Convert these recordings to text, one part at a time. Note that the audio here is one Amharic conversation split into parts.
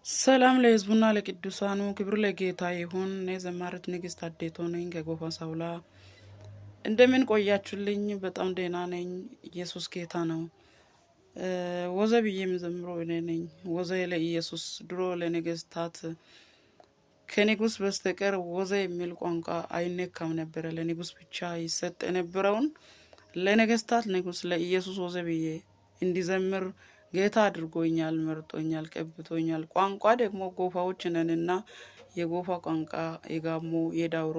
ሰላም ለሕዝቡና ለቅዱሳኑ፣ ክብር ለጌታ ይሁን። እኔ ዘማሪት ንግስት አዴቶ ነኝ ከጎፋ ሳውላ። እንደምን ቆያችሁልኝ? በጣም ደህና ነኝ። ኢየሱስ ጌታ ነው። ወዘ ብዬ የምዘምረው እኔ ነኝ። ወዘ ለኢየሱስ። ድሮ ለነገስታት ከንጉስ በስተቀር ወዘ የሚል ቋንቋ አይነካም ነበረ። ለንጉስ ብቻ ይሰጥ የነበረውን ለነገስታት ንጉስ ለኢየሱስ ወዘ ብዬ እንዲዘምር ጌታ አድርጎኛል፣ መርጦኛል፣ ቀብቶኛል። ቋንቋ ደግሞ ጎፋዎች ነንና የጎፋ ቋንቋ የጋሞ፣ የዳውሮ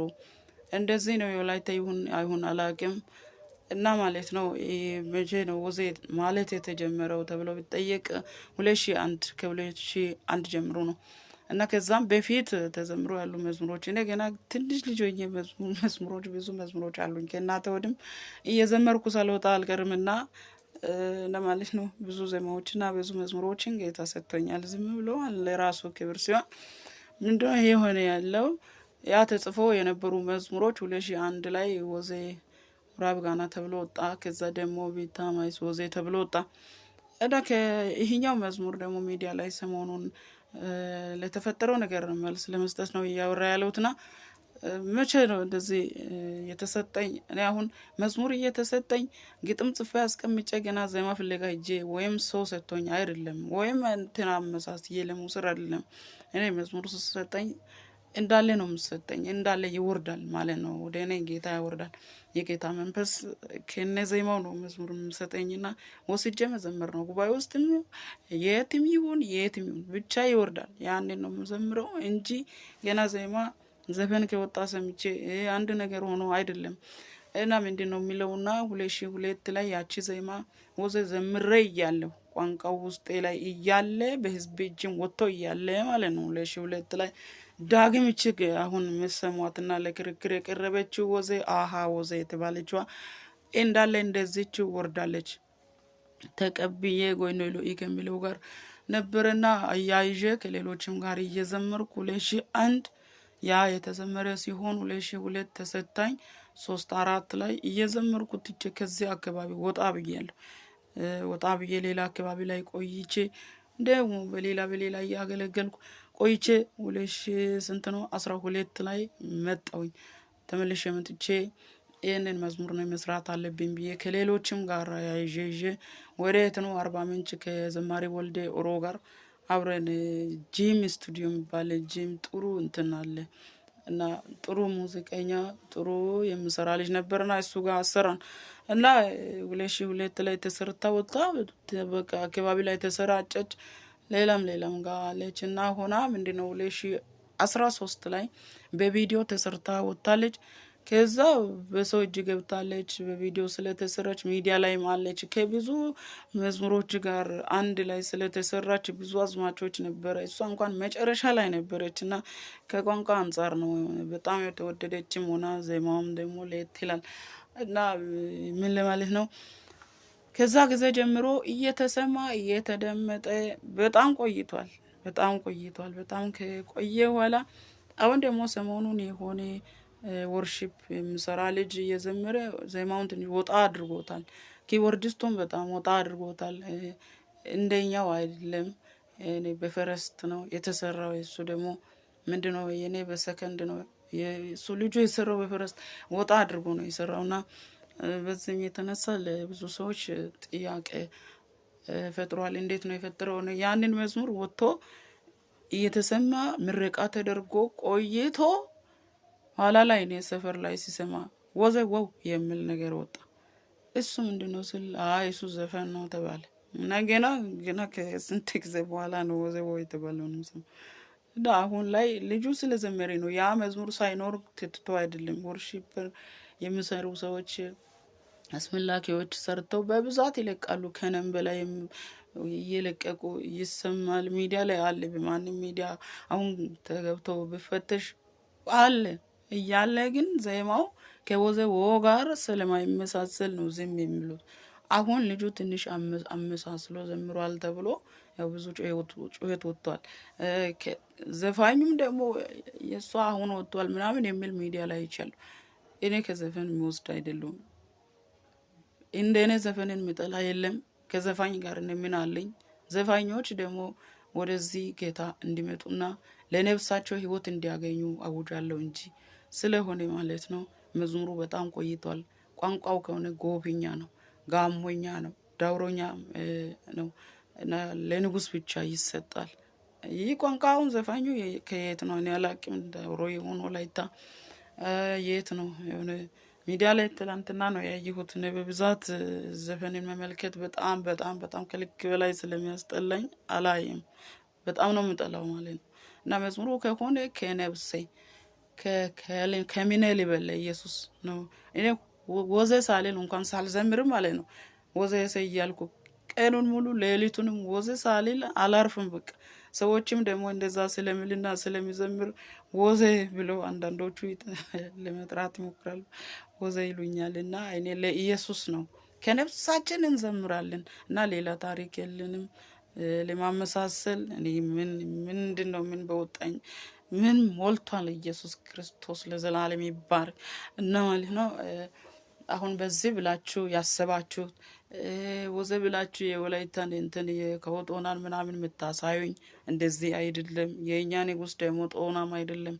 እንደዚህ ነው። የወላይታ ይሁን አይሁን አላውቅም። እና ማለት ነው መቼ ነው ወዜ ማለት የተጀመረው ተብሎ ቢጠየቅ 2001፣ ከ2001 ጀምሮ ነው። እና ከዛም በፊት ተዘምሮ ያሉ መዝሙሮች፣ እኔ ገና ትንሽ ልጅ ሆኜ መዝሙሮች፣ ብዙ መዝሙሮች አሉኝ። ከእናቴ ሆድም እየዘመርኩ ሳልወጣ አልቀርምና ለማለት ነው። ብዙ ዜማዎችና ብዙ መዝሙሮችን ጌታ ሰጥቶኛል። ዝም ብሎ ለራሱ ክብር ሲሆን ምንድነው ይሄ የሆነ ያለው? ያ ተጽፎ የነበሩ መዝሙሮች 2001 ላይ ወዜ ራብ ጋና ተብሎ ወጣ። ከዛ ደግሞ ቤታ ማይስ ወዜ ተብሎ ወጣ። እና ይሄኛው መዝሙር ደግሞ ሚዲያ ላይ ሰሞኑን ለተፈጠረው ነገር መልስ ለመስጠት ነው እያወራ ያለሁትና መቼ ነው እንደዚህ የተሰጠኝ? እኔ አሁን መዝሙር እየተሰጠኝ ግጥም ጽፌ አስቀምጬ ገና ዜማ ፍለጋ ሄጄ ወይም ሰው ሰጥቶኝ አይደለም፣ ወይም እንትን አመሳስዬ ለመውሰድ አይደለም። እኔ መዝሙር ስሰጠኝ እንዳለ ነው የምሰጠኝ፣ እንዳለ ይወርዳል ማለት ነው። ወደ እኔ ጌታ ያወርዳል። የጌታ መንፈስ ከነ ዜማው ነው መዝሙር የምሰጠኝና ወስጄ መዘመር ነው። ጉባኤ ውስጥም የትም ይሁን የትም ይሁን ብቻ ይወርዳል። ያንን ነው የምዘምረው እንጂ ገና ዜማ ዘፈን ከወጣ ሰምቼ አንድ ነገር ሆኖ አይደለም። እና ምንድን ነው የሚለውና 2002 ላይ ያቺ ዜማ ወዘ ዘምሬ እያለሁ፣ ቋንቋው ውስጤ ላይ እያለ፣ በህዝብ እጅም ወጥቶ እያለ ማለት ነው፣ 2002 ላይ ዳግም እችግ አሁን የምሰሟትና ለክርክር የቀረበችው ወዜ አሃ ወዜ የተባለችዋ እንዳለ እንደዚች ወርዳለች። ተቀብዬ ጎይኖ ሎኢ ከሚለው ጋር ነበረና አያይዤ ከሌሎችም ጋር እየዘመርኩ 2001 ያ የተዘመረ ሲሆን 2002 ተሰታኝ፣ ሶስት አራት ላይ እየዘመርኩ ትቼ ከዚህ አካባቢ ወጣ ብያለሁ። ወጣ ብዬ ሌላ አካባቢ ላይ ቆይቼ ደግሞ በሌላ በሌላ እያገለገልኩ ቆይቼ ሁለት ሺ ስንት ነው 12 ላይ መጣሁኝ። ተመልሼ መጥቼ ይህንን መዝሙር ነው መስራት አለብኝ ብዬ ከሌሎችም ጋር ያይዤ ይዤ ወደ የት ነው፣ አርባ ምንጭ ከዘማሪ ወልዴ ኦሮ ጋር አብረን ጂም ስቱዲዮ የሚባል ጂም ጥሩ እንትን አለ እና ጥሩ ሙዚቀኛ ጥሩ የምሰራ ልጅ ነበርና እሱ ጋር አሰራን እና 2002 ላይ ተሰርታ ወጣ። በቃ አካባቢ ላይ ተሰራጨች። ሌላም ሌላም ጋር አለች እና ሆና ምንድነው 2013 ላይ በቪዲዮ ተሰርታ ወጥታለች። ከዛ በሰው እጅ ገብታለች። በቪዲዮ ስለተሰራች ሚዲያ ላይም አለች። ከብዙ መዝሙሮች ጋር አንድ ላይ ስለተሰራች ብዙ አዝማቾች ነበረ። እሷ እንኳን መጨረሻ ላይ ነበረች እና ከቋንቋ አንጻር ነው በጣም የተወደደችም ሆና ዜማውም ደግሞ ለየት ይላል። እና ምን ለማለት ነው፣ ከዛ ጊዜ ጀምሮ እየተሰማ እየተደመጠ በጣም ቆይቷል። በጣም ቆይቷል። በጣም ከቆየ በኋላ አሁን ደግሞ ሰሞኑን የሆነ worship የሚሰራ ልጅ እየዘመረ ዜማውን ትንሽ ወጣ አድርጎታል። Keyboardist ኡም በጣም ወጣ አድርጎታል። እንደኛው አይደለም። እኔ በ first ነው የተሰራው። የሱ ደግሞ ምንድነው የኔ በሰከንድ ነው። የሱ ልጁ የሰራው በ first ወጣ አድርጎ ነው የሰራውና በዚህም የተነሳ ለብዙ ሰዎች ጥያቄ ፈጥሯል። እንዴት ነው የፈጠረው? ያንን መዝሙር ወጥቶ እየተሰማ ምረቃ ተደርጎ ቆይቶ ኋላ ላይ እኔ ሰፈር ላይ ሲሰማ ወዘ ወው የሚል ነገር ወጣ። እሱ ምንድነው ስል አይ እሱ ዘፈን ነው ተባለ። እና ገና ገና ከስንት ጊዜ በኋላ ነው ወዘ ወው የተባለው ነው። እና አሁን ላይ ልጁ ስለዘመረ ነው። ያ መዝሙር ሳይኖር ትትቶ አይደለም። Worship የሚሰሩ ሰዎች አስመላኪዎች ሰርተው በብዛት ይለቃሉ። ከነም በላይ እየለቀቁ ይሰማል። ሚዲያ ላይ አለ። በማንም ሚዲያ አሁን ተገብቶ ብፈተሽ አለ። እያለ ግን ዜማው ከወዘ ወ ጋር ስለማይመሳሰል ነው ዝም የሚሉት። አሁን ልጁ ትንሽ አመሳስሎ ዘምሯል ተብሎ ያው ብዙ ጩኸት ወጥቷል። ዘፋኙም ደግሞ የእሷ አሁን ወጥቷል ምናምን የሚል ሚዲያ ላይ ይቻሉ። እኔ ከዘፈን የሚወስድ አይደሉም። እንደ እኔ ዘፈንን የሚጠላ የለም። ከዘፋኝ ጋር እኔ ምን አለኝ? ዘፋኞች ደግሞ ወደዚህ ጌታ እንዲመጡና ለነፍሳቸው ሕይወት እንዲያገኙ አውጃለሁ እንጂ ስለሆነ ማለት ነው። መዝሙሩ በጣም ቆይቷል። ቋንቋው ከሆነ ጎብኛ ነው፣ ጋሞኛ ነው፣ ዳውሮኛ ነው እና ለንጉስ ብቻ ይሰጣል። ይህ ቋንቋ አሁን ዘፋኙ ከየት ነው? እኔ አላቅም። ዳውሮ የሆነ ወላይታ የት ነው የሆነ ሚዲያ ላይ ትላንትና ነው ያየሁት። እኔ በብዛት ዘፈንን መመልከት በጣም በጣም በጣም ከልክ በላይ ስለሚያስጠላኝ አላይም። በጣም ነው የምጠላው ማለት ነው። እና መዝሙሩ ከሆነ ከነብሴ ከሚኔ ልበል ኢየሱስ ነው። እኔ ወዘ ሳልል እንኳን ሳልዘምርም ማለት ነው ወዘ እያልኩ ቀኑን ሙሉ ሌሊቱንም ወዘ ሳልል አላርፍም። በቃ ሰዎችም ደግሞ እንደዛ ስለሚልና ስለሚዘምር ወዘ ብሎ አንዳንዶቹ ለመጥራት ይሞክራሉ። ወዘ ይሉኛል። እና እኔ ለኢየሱስ ነው ከነፍሳችን እንዘምራለን እና ሌላ ታሪክ የለንም። ለማመሳሰል እኔ ምን ምንድን ነው ምን በወጣኝ ምን ሞልቷል። ኢየሱስ ክርስቶስ ለዘላለም ይባረክ እና ማለት ነው። አሁን በዚህ ብላችሁ ያሰባችሁት ወዘ ብላችሁ የወላይታን እንትን የከወጦናን ምናምን የምታሳዩኝ እንደዚህ አይደለም። የእኛ ንጉስ ደግሞ ጦናም አይደለም።